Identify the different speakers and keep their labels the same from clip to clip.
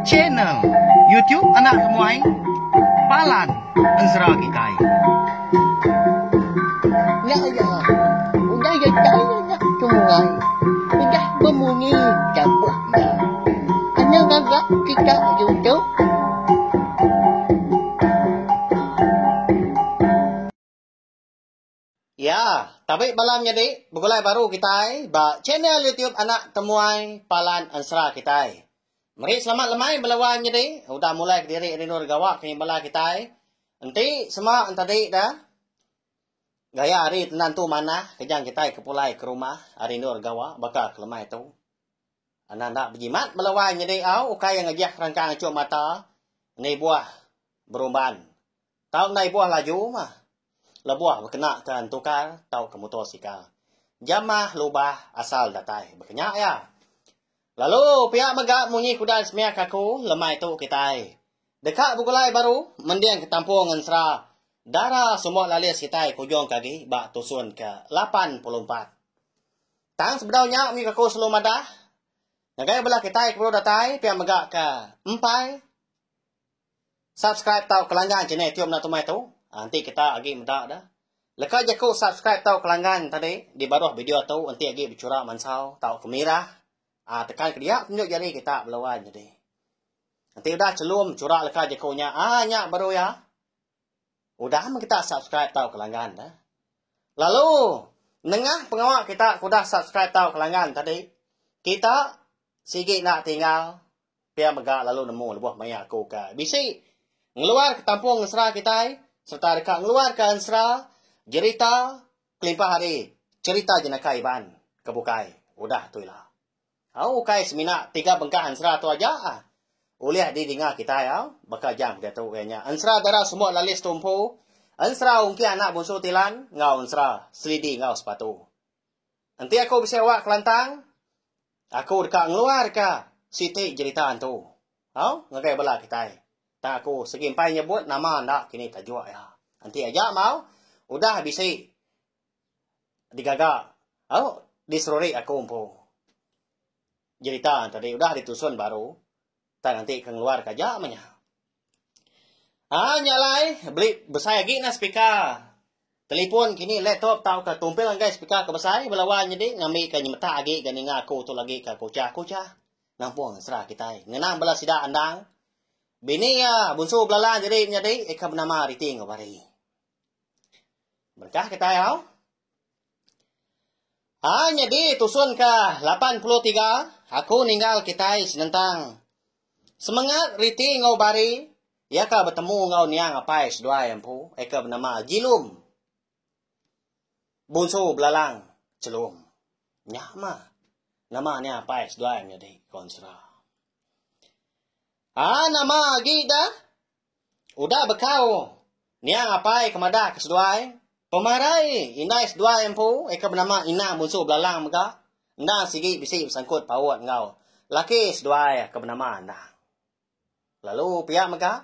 Speaker 1: Channel YouTube Anak Temuai Palan Ensera Kitai.
Speaker 2: Nya iya. Udah iya tai anak temuai. Udah bemunyi tabuh iya. Anang ngaga kita YouTube.
Speaker 1: Ya, tabi bala menyadi begulai baru kitai ba channel YouTube Anak Temuai Palan Ensera kitai. Meri selamat lemai bala wai menyadi udah mulai kediri rindu gawa ke bala kitai. Enti sema entadi da gaya hari tenang tu manah kejang kitai ke pulai ke rumah ari endur gawa baka ke lemai tu. Anang enda bejimat bala wai menyadi au ukai iya ngejah rangkang achuk mata ni buah berumban. Tau enda ibuh laju mah. Lebuh bekena ke entukar tauka mutosikal. Jamah lubah asal datai baka nya iya. Lalu pia mega munyi kudan semiak aku lemai tu kitai. Deka begulai baru mending ke tampung ensera dara sumba lalis kitai ke ujung ke agi ba tusun ke 84. Tang sebedau nya mih aku selalu madah ngagai bala kitai ke baru datai pia mega ke empai Subscribe tau kelanggan channel tiup enda tumai tu. Enti kita agi meda da. Leka jaku subscribe tau kelanggan tadi di baruh video tu enti agi bechura mansau tauka mirah aaa tekan ke dia tunjuk jari kita bela wai nyadi. Enti udah chelum chura leka jaku nya aaa nya baru iya. Udah meh kita subscribe tau kelanggan da. Lalu nengah pengawa kita ke udah subscribe tau kelanggan tadi kita sigi enda tinggal Pia mega lalu nemu lebuh maya aku ke bisi ngeluarka tampung ensera kitai sereta deka ngeluarka ensera jerita kelimpah ari cherita jenaka Iban ke bukai udah tu ila. Au ukai semina tiga bengkah ensera tu aja ah ulih didinga kitai au baka jam diatu iya nya ensera dara sumba lalis tu empu, ensera ungkih anak bunsu tilan enggau ensera selidi enggau sepatu. Enti aku bisi awak kelantang, aku deka ngeluarka siti jerita antu. Au, ngagai bala kitai. Tang aku segi empai nyebut nama enda kini tajuk iya. Enti aja mau, udah bisi digaga au diseruri aku empu. Jerita tadi udah ditusun baru. Tang enti ke ngeluarka aja meh nya. Haa nya alai beli besai agi nah speaker. Telefon kini laptop tauka tumpil enggai speaker ke besai bala wai nyadi ngambika nyemetak agi ga ninga aku tu lagi ka kuchah-kuchah nampung ensera kitai. Ngenang bala sida andang bini iya bunsu belala nyadi menyadi ika benama Riti enggau Bari. Berengkah kitai au. Haa nyadi tusun ka 83 aku ninggal kitai senentang semengat Riti enggau Bari Iya ka betemu enggau niang apai seduai empu eka benama Jilum Bunsu Belalang Chelum. Nya mah nama niang apai seduai menyadi konsera. Aa nama agi dah udah bekau niang apai ke madah ke seduai pemarai indai seduai empu eka benama Inang Bunsu Belalang mega endang sigi bisi besangkut paut enggau laki seduai ke benama Endang. Lalu pia mega,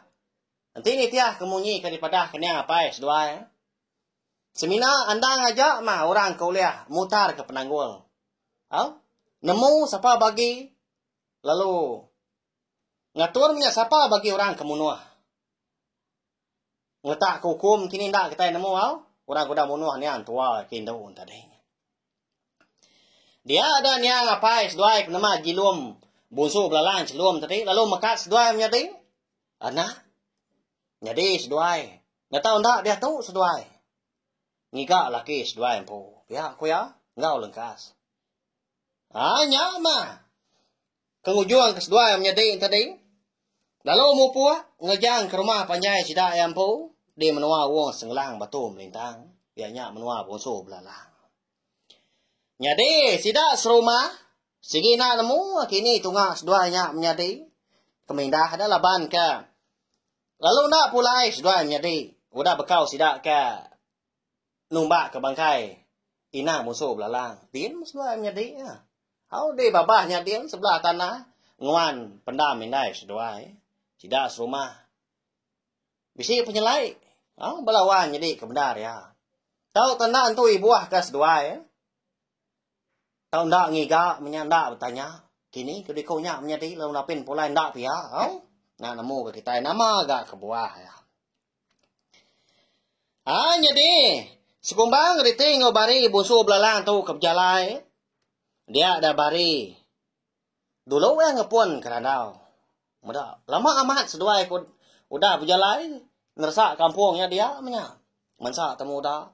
Speaker 1: enti nitih ke munyi ke dipadah ke niang apai seduai, semina andang aja mah orang ke ulih mutar ke penanggul. Au, nemu sapa bagi lalu ngatur menya sapa bagi orang ke munuh. Ngeletak ke ukum kini enda kitai nemu au, orang ke udah munuh niang tua ke indu tadi. Dia da niang apai seduai ke nama Jilum Bunsu Belalang Chelum tadi lalu mekat seduai menyadi anak. Nyadi seduai ngetau enda diatu seduai ngiga laki seduai empu. Pia ku iya enggau lengkas. Haa nya mah ke ngujung ke seduai menyadi tadi lalu mupuk ngejang ke rumah panjai sida iya empu di menua Wong Senggelang Batu Melintang iya nya menua Bunsu Belalang. Nyadi sida serumah sigi enda nemu kini tunga seduai nya menyadi ke mindah da laban ke lalu enda pulai seduai menyadi udah bekau sida ke numbak ke bangkai inang musu belalang din seduai menyadi nya. Au di babah nya din sebelah tanah nguan pendam indai seduai sida serumah. Bisi penyelai. Ha, bala wan nyadi ke bendar iya. Tau tanda entu ibuh ke seduai. Tau enda ngiga menya enda betanya. Kini ke diku nya menyadi lalu napin pulai enda pia au. Enda nemu ga kitai nama ga kebuah iya. Ai nyadi sekumbang riti enggau bari bunsu belalang tu ke bejalai dia da bari dulu iya ngepun ke randau. Meda lama amat seduai ku udah bejalai neresa kampung nya dia menya. Mensa temuda.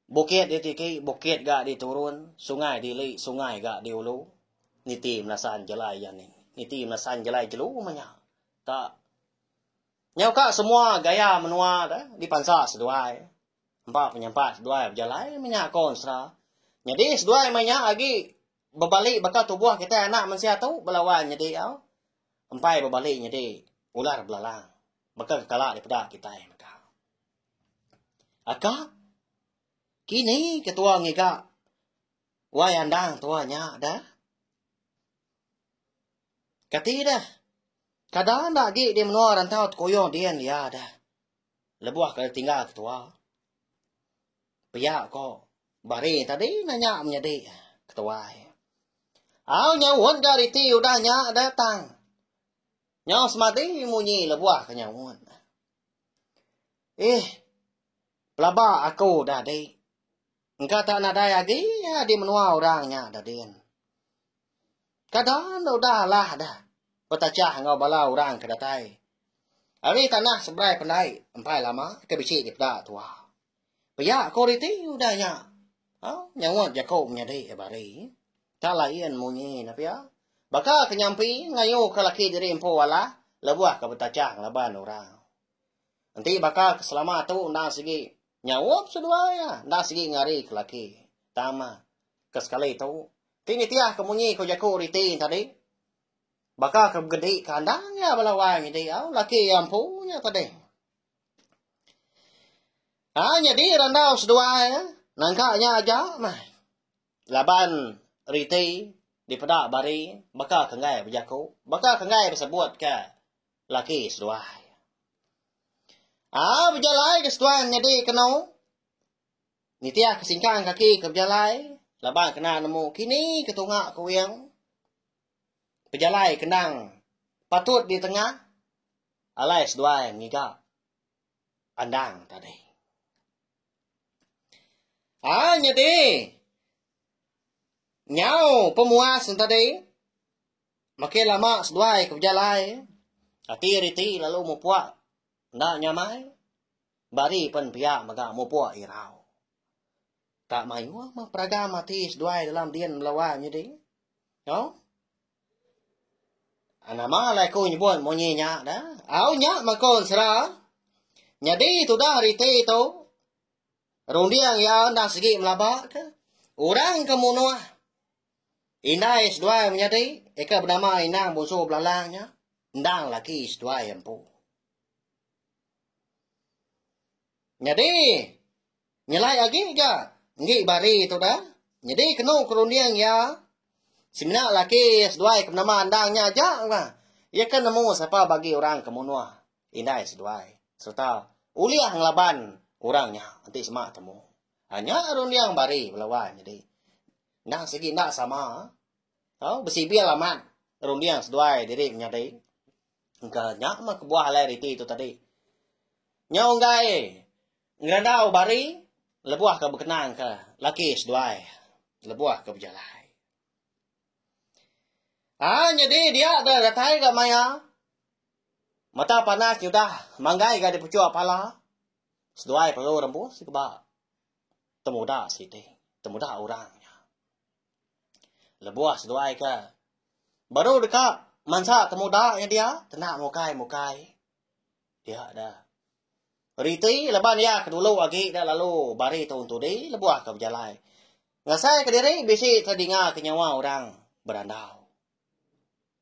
Speaker 1: Bukit ditiki, bukit ga diturun, sungai dili, sungai ga diulu. Niti menasan jelai iya ni. Niti menasan jelai jelu meh nya. Tak. Nyau ka semua gaya menua da dipansa seduai. Empa penyampat seduai bejalai meh nya ko ensera. Nyadi seduai meh nya agi bebali baka tubuh kitai anak mensia tu belawan nyadi au. Empai bebali nyadi ular belalang. Baka ke kala dipeda kitai mega. Aka, kini ke tua ngiga wai andang tua nya dah. Kati dah. Kada enda agi di menua rantau tekuyung din dia dah. Lebuh ke tinggal ke tua. Pia ko Bari tadi nanya menyadi ketuai. Au nyaut ga riti udah nya dah tang. Nyau semadi munyi lebuh ke nyaut. Eh, pelaba aku dah dik. Engka tak nadai agi iya di menua orang nya dah din. Kada enda udah alah dah betachah enggau bala orang ke datai. Ari tanah seberai pendai empai lama ke bisi dipeda tua. Pia ko riti udah nya. Au nyaut jaku menyadi bari. Tak lain munyi ne pia. Baka ke nyampi ngayu ke laki diri empu alah lebuh ke betachah ngelaban orang. Enti baka ke selama tu enda sigi nyaup seduai iya, enda sigi ngari ke laki. Tang mah ke sekali tu, ti nitih ke munyi ko jaku riti tadi, baka ke begedi ke andang iya bala wai nyadi au laki iya empu nya tadi. Ha nyadi randau seduai iya nangka nya aja mah. Laban riti dipeda bari baka ke enggai bejaku, baka ke enggai besebut ke laki seduai. Ah bejalai ke seduai nyadi kenu nitih ke singkang kaki ke bejalai laban kena nemu kini ke tunga ke wing pejalai kendang patut di tengah alai seduai ngiga andang tadi. Ah nyadi nyau pemuas tadi. Makin lama seduai ke bejalai, ati riti lalu mupuk enda nyamai. Bari pen pia mega mupuk irau. Tak mayuh meh peragam ati seduai dalam din belawa nyadi. Au. Nama alai aku nyebut munyi nya dah. Au nya meh ko ensera. Nyadi tudah riti tu runding iya enda sigi melaba ke orang ke munuh Indai seduai menyadi ika benama Inang Bunsu Belalang nya endang laki seduai empu. Nyadi nyelai agi ga enggi bari tu dah. Nyadi kenu ke runding iya semina laki seduai ke benama Endang nya aja lah. Iya ke nemu sapa bagi orang ke munuh indai seduai sereta ulih ngelaban orang nya enti sema temu. Ha nya runding bari bala wai nyadi. Endang sigi enda sama. Tau besibil amat runding seduai diri menyadi. Engka nya mah kebuah alai riti tu tadi. Nyau enggai ngerandau bari lebuh ke bekenang ke laki seduai lebuh ke bejalai. Ha nyadi dia da datai ga maya mata panas nyudah manggai ga dipuchuk pala seduai perlu rembus ke ba temuda siti, temuda orang nya. Lebuh seduai ke baru deka mansa temuda nya dia, kena mukai-mukai dia da. Riti laban iya ke dulu agi da lalu bari tu entudi lebuh ke bejalai. Ngasai ke diri bisi tedinga ke nyawa orang berandau.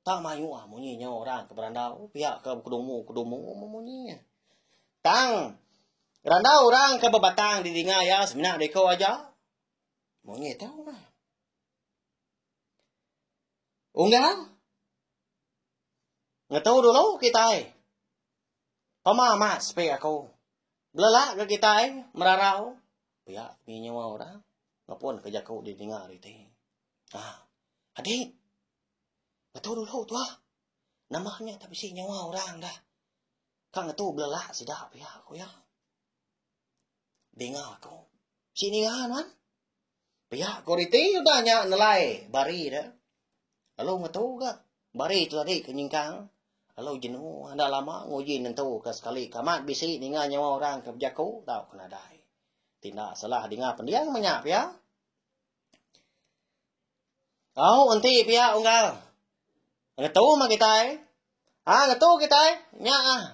Speaker 1: Tak mayuh munyi nyawa orang ke berandau pia ke bekedumu-kedumu munyi nya. Tang randau orang ke bebatang didinga iya semina diko aja. Munyi tu mah. Unggal ngetu dulu kitai. Pama amat sepi aku. Belelak ke kitai merarau pia munyi nyawa orang ngepun ke jaku didinga riti. Ha. Adik. Ngetu dulu tuah. Nama nya tak bisi nyawa orang dah. Ka ngetu belelak sida pia ku iya. Dinga aku. Bisi ninga nuan. Pia ku riti udah nya nelai bari de. Lalu ngetu ga bari tu tadi ke nyingkang lalu jenu enda lama nguji nentu ke sekali ke amat bisi ninga nyawa orang ke bejaku tauka nadai. Ti enda salah dinga pendiang meh nya pia. Au enti pia unggal. Ngetu mah kitai. Ha ngetu kitai nya ah.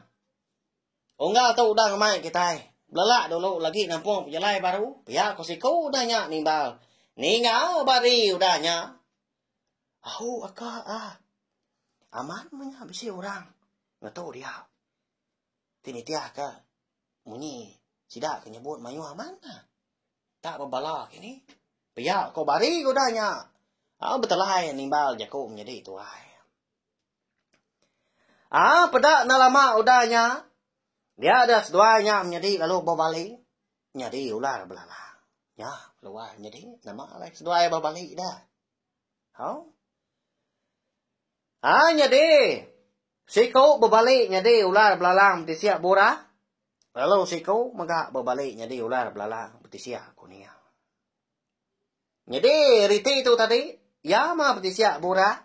Speaker 1: Unggal tu udah ngemai kitai. Belelak dulu lagi nampung pejalai baru pia ko siku udah nya nimbal. Ningau bari udah nya. Au aka ah. Amat meh nya bisi orang ngetu dia. Ti nitih ka munyi sida ke nyebut mayuh amat nah. Tak bebala kini. Pia ko bari ke udah nya. Au betelai nimbal jaku menyadi tuai. Ah peda enda lama udah nya. Dia dah seduai nya menyadi lalu bebali nyadi ular belalang. Nya keluar nyadi nama alai seduai bebali dah. Au. Ah nyadi siku bebali nyadi ular belalang betisik burak lalu siku mega bebali nyadi ular belalang betisik kuning. Nyadi riti tu tadi iya mah betisik burak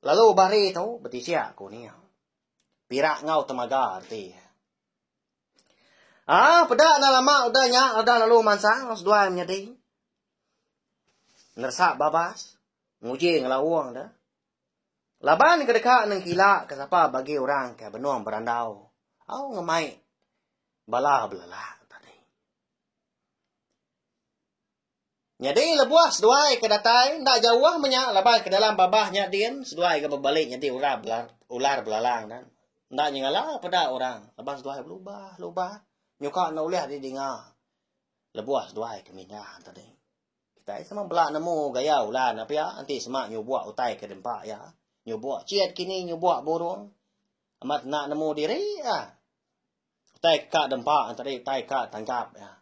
Speaker 1: lalu bari tu betisik kuning. Pirak enggau temaga reti iya. Ah peda enda lama udah nya udah lalu mansang seduai menyadi neresak babas. Nguji ngelaung deh. Laban ke deka nengkila ke sapa bagi orang ke benung berandau au ngemai bala belelak tadi. Nyadi lebuh seduai ke datai enda jauh menya laban ke dalam babah nya din seduai ke bebali nyadi ular ular belalang ne. Enda nyengala peda orang laban seduai belubah lubah nyuka enda ulih didinga lebuh seduai ke mindah tadi. Kitai sama bela nemu gaya ular ne pia enti sema nyubok utai ke dempa iya. Nyubok chit kini nyubok burung. Amat enda nemu diri ah. Utai ke ka dempa ne tadi utai ka tangkap iya.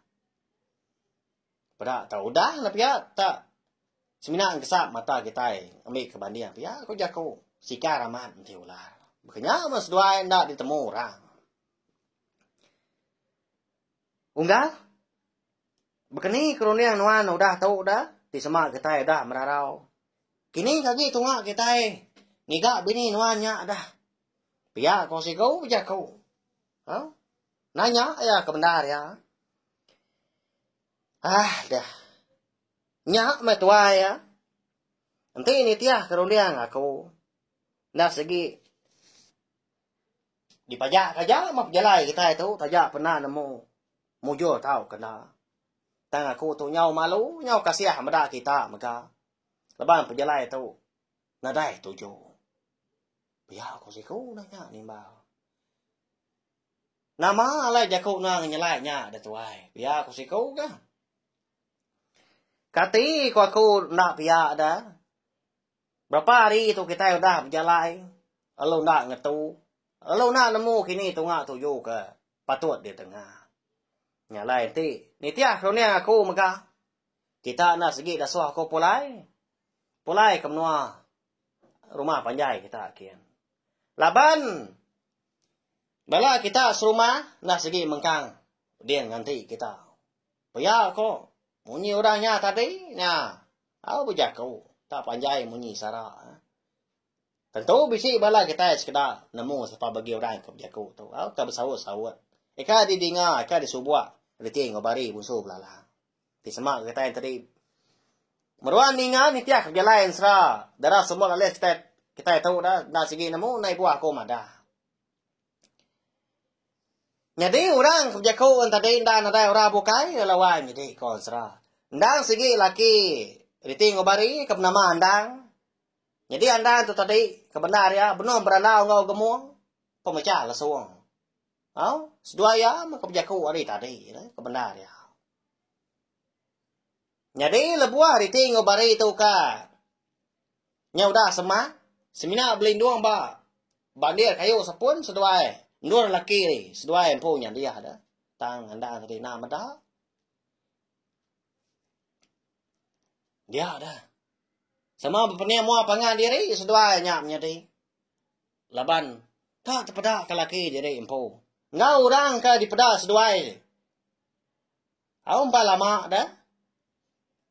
Speaker 1: Peda tau udah ne pia tak semina ngesap mata kitai ambi ke banding pia ku jaku sikar amat enti ular. Baka nya meh seduai enda ditemu orang. Unggal. Baka ni ke runding nuan udah tu dah ti sema kitai udah merarau. Kini ke agi tunga kitai ngiga bini nuan nya dah. Pia ko siku bejaku. Ha? Nanya iya ke bendar iya. Ah dah. Nya meh tuai iya. Enti nitih ke runding aku enda sigi Dipajak ke aja meh pejalai kitai tu taja pernah nemu mujur tau kena. Tang aku tu nyau malu nyau kasih meda kita mega laban pejalai tu nadai tuju. Pia ku siku udah nya nimbal. Nama alai jaku nuan ngenyelai nya deh tuai pia ku siku ga. Kati ku aku enda pia deh. Berapa hari tu kitai udah bejalai lalu enda ngetu lalu enda nemu kini tunga tuju ke patut ditengah. Nya alai enti nitih runding aku mega kita enda sigi dasuh aku pulai pulai ke menua rumah panjai kita kin. Laban bala kita serumah enda sigi mengkang ding nganti kita. Pia ko munyi orang nya tadi nya au bejaku tak panjai munyi sara. Tentu bisi bala kitai sekeda nemu sapa bagi orang ke bejaku tu au ka besaut-saut. Ika didinga ika disubuk reti enggau bari bunsu belalang. Ti sema kitai tadi meruan ninga nitih ke bejalai ensera dara semua alih kitai kitai tu dah enda sigi nemu ndai buah aku madah. Nyadi orang ke bejaku en tadi enda nadai orang bukai lalu nyadi ko Ensera. Endang sigi laki riti enggau bari ke benama Andang. Nyadi Andang tu tadi ke bendar iya benung berandau enggau Gemung pemecah lesung. Au seduai iya meh ke bejaku ari tadi ke bendar iya. Nyadi lebuh riti enggau bari tu ka nya udah semak semina belindung ba bandir kayu sepun seduai endur laki seduai empu nyandih da tang enda tadi enda meda. Dia da. Sama bepening mua pangan diri seduai nya menyadi. Laban tak tepeda ke laki diri empu. Enggau orang ke dipeda seduai. Au empai lama deh.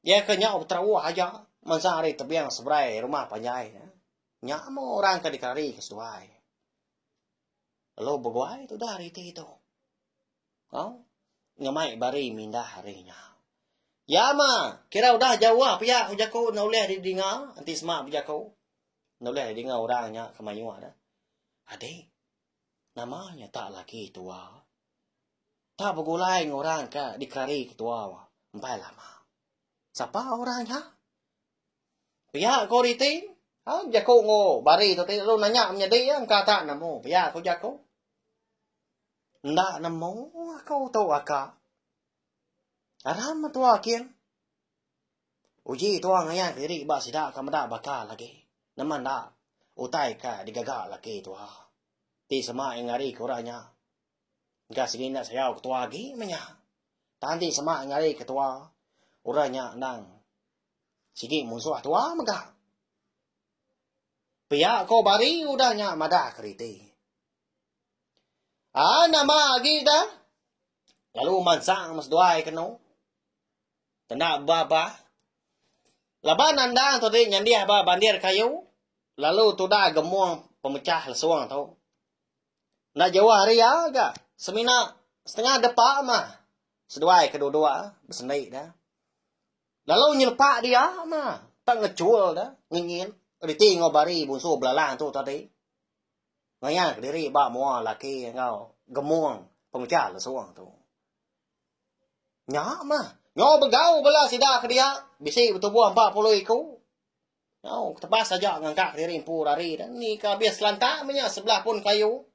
Speaker 1: Iya ke nyau beterauh aja mensang ari tebing seberai rumah panjai. Nya meh orang ke dikerari ke seduai. Lalu beguai tudah riti tu. Au ngemai bari mindah ari nya. Ya ma, kira udah jauh pia ku jaku enda ulih didinga enti sema bejaku. Enda ulih didinga orang nya ke mayuh deh. Adik, nama nya tak laki tua. Tak begulai enggau orang ke dikerari ke tua empai lama. Sapa orang nya? Pia ko riti, ha bejaku enggau bari tu ti lalu nanya menyadi iya engka tak nemu. Pia ko jaku. Enda nemu aku tu aka. Aram tua kin. Uji tua ngayan diri ba sida ka meda bakal agi. Nama enda utai ka digaga laki tua. Ti sema iya ngari ke orang nya. Engka sigi enda sayau ketua agi meh nya. Tang enti sema ngari ketua, orang nya endang sigi munsuh tua mega. Pia ko Bari udah nya madah keriti. Ah nama agi dah. Lalu mansang seduai kenu. Kena bah-bah. Laban andang tu ti nyandih ba bandir kayu lalu tudah gemung pemecah lesung tu. Enda jauh ari iya ga. Semina setengah depa mah seduai ke duduk besendi da. Lalu nyelepak dia mah tak ngechul da ngenyit reti enggau bari bunsu belalang tu tadi. Ngaya kediri ba mua laki enggau gemung pemecah lesung tu. Nya mah nyau begau bala sida ke dia bisi betubuh 40 iku. Nyau ketebas aja ngangka kediri empu rari dah. Ni ke abis selantak meh nya sebelah pun kayu.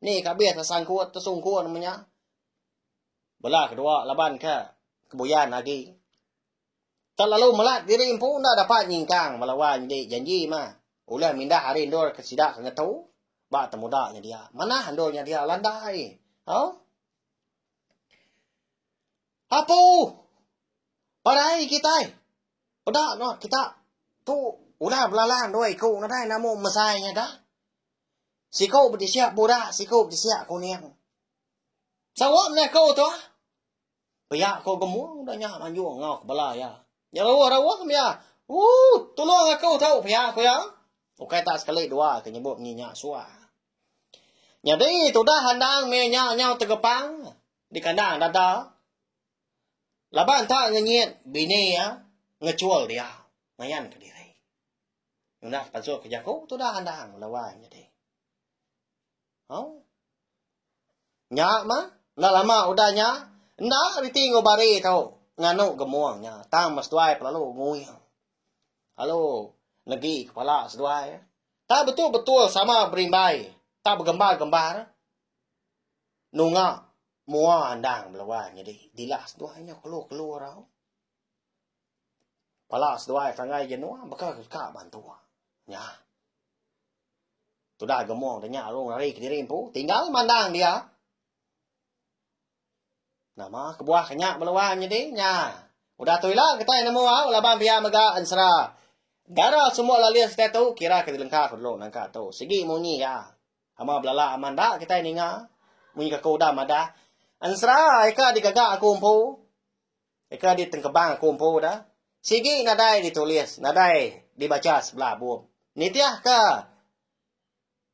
Speaker 1: Ni ke abis tesangkut tesungkur meh nya. Bela kedua laban ke kebuyan agi. Tak lalu melat diri empu enda dapat nyingkang bala wai nyadi janji mah. Ulih mindah ari endur ke sida ke ngetu ba temuda nya dia. Manah endur nya dia landai. Au. Apu! Parai kitai. Peda no kita tu udah belalang dua iku nadai namu mesai nya dah. Siku betisiak burak, siku betisiak kuning. Sawa meh aku tu ah. Pia ko gemung udah nya manjung enggau ke bala iya. Nya rauh-rauh meh iya. Ooh, tulung aku tu pia ku iya. Ukai tak sekali dua ke nyebut munyi nya suah. Nyadi tudah andang meh nya nyau tegepang di kandang dada. Laban tak ngenyit bini iya ngechul dia ngayan kediri. Nyunah pansut ke jaku tudah andang lawan nyadi. Au. Nya mah enda lama udah nya enda reti enggau bari tu nganu gemung nya tang meh seduai pelalu nguing. Lalu negi kepala seduai. Tak betul-betul sama berimbai tak begembar-gembar nunga Mua andang belawan nyadi dilah seduai nya kelu-kelu rau. Pala seduai tanggai jenuh baka ke ka bantu. Nya. Tudah gemung nya lalu ngari kediri empu tinggal mandang dia. Nama kebuah ke nya belawan nyadi nya. Udah tu ila kitai nemu au laban pia mega ensera. Dara semua lalis kitai tu kira ke dilengka ku dulu nangka tu. Sigi munyi iya. Ama belala aman enda kitai ninga munyi ke aku udah madah ensera ika digaga aku empu ika ditengkebang aku empu dah sigi nadai ditulis nadai dibacha sebelah bup nitihka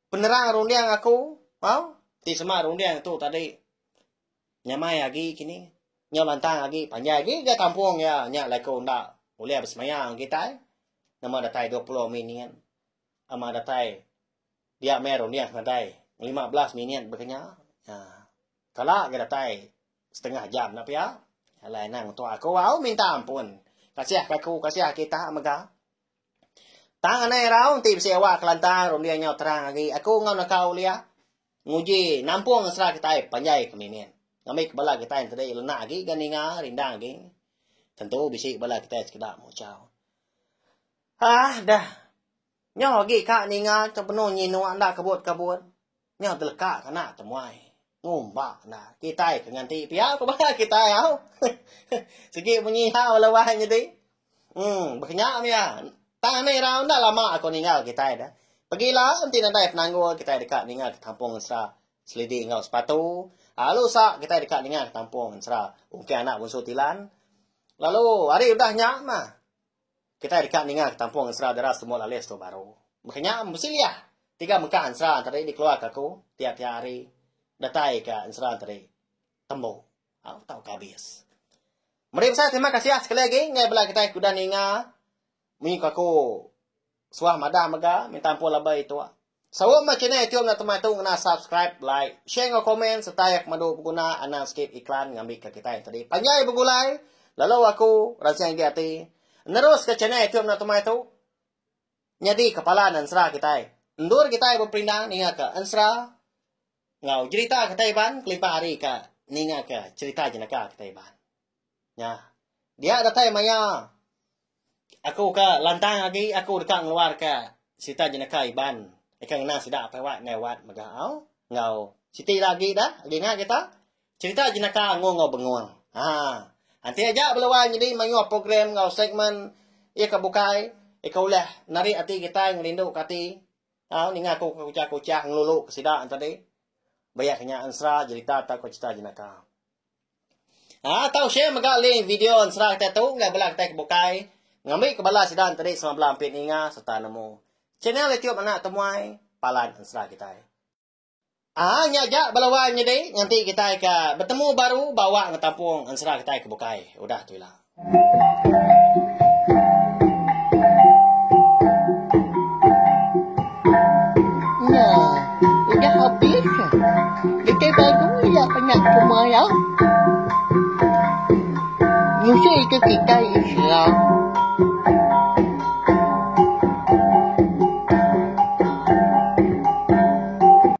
Speaker 1: penerang runding aku au ti sema runding tu tadi nyamai agi kini nyau lantang agi panjai agi ga kampung iya nya alai ku enda ulih besemaya kitai nama datai 20 minit ama datai Dia meh runding nadai 15 minit baka nya. Ha. Kala ga datai setengah jam enda pia. Alai anang entua aku au minta ampun. Kasih ke aku, kasih kita mega. Tang anai rau enti bisi awak kelantang runding nyau terang agi aku enggau naka ulih nguji nampung ensera kitai panjai ke mimit. Ngambi ke bala kitai enti lenak agi ga ninga rindang agi. Tentu bisi bala kitai sekeda muchau. Hah dah. Nyau agi ka ninga ke benung nyinuk enda kebut-kebut. Nyau teleka kena temuai. Ngumba enda. Kitai ke nganti pia ku bala kitai au. Sigi munyi hau lawan nyadi. Em baka nya mih iya. Tang anang irau enda lama aku ninggal kitai dah. Pegila enti nadai penanggul kitai deka ninga ke tampung ensera selidi enggau sepatu. Lalu usa kitai deka ninga ke tampung ensera ungkir anak bunsu tilan. Lalu hari udah nya mah kitai deka ninga ke tampung ensera dara semut alis tu baru. Meka nya besilih tiga meka ensera tadi dikeluarka aku tiap-tiap hari datai ka ensera tadi tembu. Au tauka abis. Meri besai terima kasih sekali agi ngagai bala kitai ke udah ninga munyi ku aku suah madah mega minta ampun labai itu. Saum meh channel YouTube enda temai tu ngena subscribe, like, share enggau komen sereta iya ke madu beguna anang skip iklan ngambika kitai tadi panjai begulai lalu aku ransing agi ati neruska channel YouTube enda temai tu nyadi kepala ensera kitai. Endur kitai beperindang ninga ke ensera Enggau jerita kitai Iban kelimpah ari ka ninga ke cherita jenaka kitai Iban. Nya. Dia datai maya aku ke lantang agi aku deka ngeluar ke cherita jenaka Iban ika ngena sida apai wat indai wat mega au enggau siti ila agi da agi ingat kita cherita jenaka angung enggau bengung. Ha. Enti aja bala wai nyadi mayuh program enggau segmen iya ke bukai ika ulih narik ati kitai ngerindu ke ati. Au ninga aku ke kuchah-kuchah ngelulu ke sida tadi. Ba ke nya ensera jerita tauka cherita jenaka. Ha tau share mega link video ensera kitai tu ngagai bala kitai ke bukai ngambi ke bala sida tadi sama bala ampit ninga sereta nemu channel YouTube Anak Temuai palan ensera kitai. Aa nya aja bala wai menyedi nganti kitai ke betemu baru ba awak ngetampung ensera kitai ke bukai udah tu ila.
Speaker 2: Nya udah habis. Kitai baru ila anak kemaya. Nyusui ke kitai ensera.